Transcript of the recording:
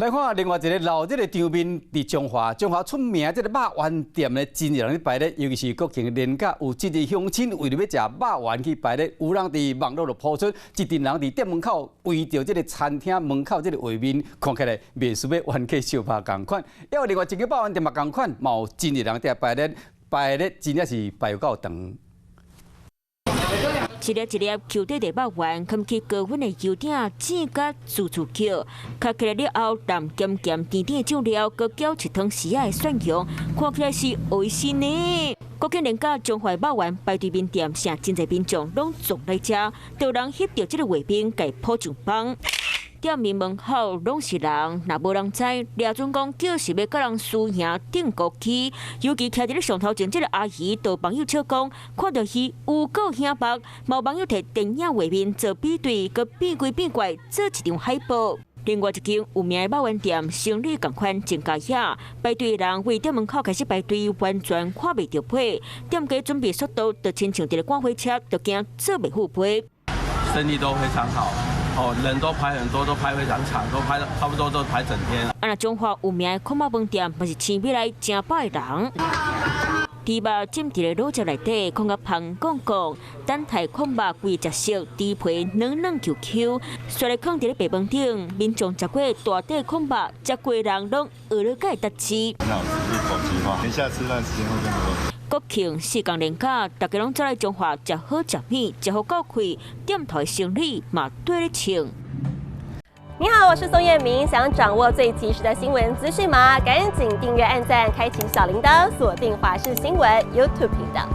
來看另外一个鬧熱的場面，佇彰化，彰化出名這个肉圓店咧，真濟人咧排咧，尤其是國慶連假，有真濟鄉親為著欲食肉圓去排咧，有人佇網路就 po 出一陣人佇店門口圍著這个餐廳門口這个畫面，看起來袂輸欲冤家相拍仝款。抑有另外一个肉圓店嘛仝款，嘛有真濟人佇排咧，排咧真正是排有夠長。一粒一粒 Q 底的肉圓，囥去高溫的油鼎煎甲滋滋叫，囥起來了後，澹鹹鹹甜甜的醬料，閣攪一湯匙仔的蒜蓉，看起來是噁心呢。國慶連假，彰化肉圓排隊麵店，誠真濟民眾攏總來食，就有人翕著這个畫面，共 po 上網。店面門口攏是人，若無人知，掠準講叫是欲佮人輸贏釘孤枝。尤其徛佇咧上頭前這个阿姨，就網友笑講，看著伊有夠顯目，嘛有網友摕電影畫面做比對，閣變鬼變怪做一張海報。另外一間有名的肉圓店，生理仝款真加野，排隊的人為店門口開始排隊，完全看袂著尾。店家準備速度，就親像佇咧趕火車，就驚做袂赴批。生意都非常好。哦，人都排很多，都排非常長，都排差不多都排整天。啊，若彰化有名的炕肉飯店，嘛是生米來誠飽的人。豬肉浸佇咧滷汁內底，炕甲芳絳絳，等待炕肉規隻熟，豬皮軟軟 Q Q，煞來囥佇咧白飯頂，民眾食過大塊炕肉，食過人攏餓了蓋得吃。很好吃，入口即化，等下吃飯時間會更多。國慶四工連假，大家攏走來彰化食好食物，食予夠氣，店頭生理嘛綴咧穿。你好，我是宋燕明，想掌握最及時的新聞資訊嗎？趕緊訂閱、按讚、開啟小鈴鐺，鎖定華視新聞 YouTube 頻道。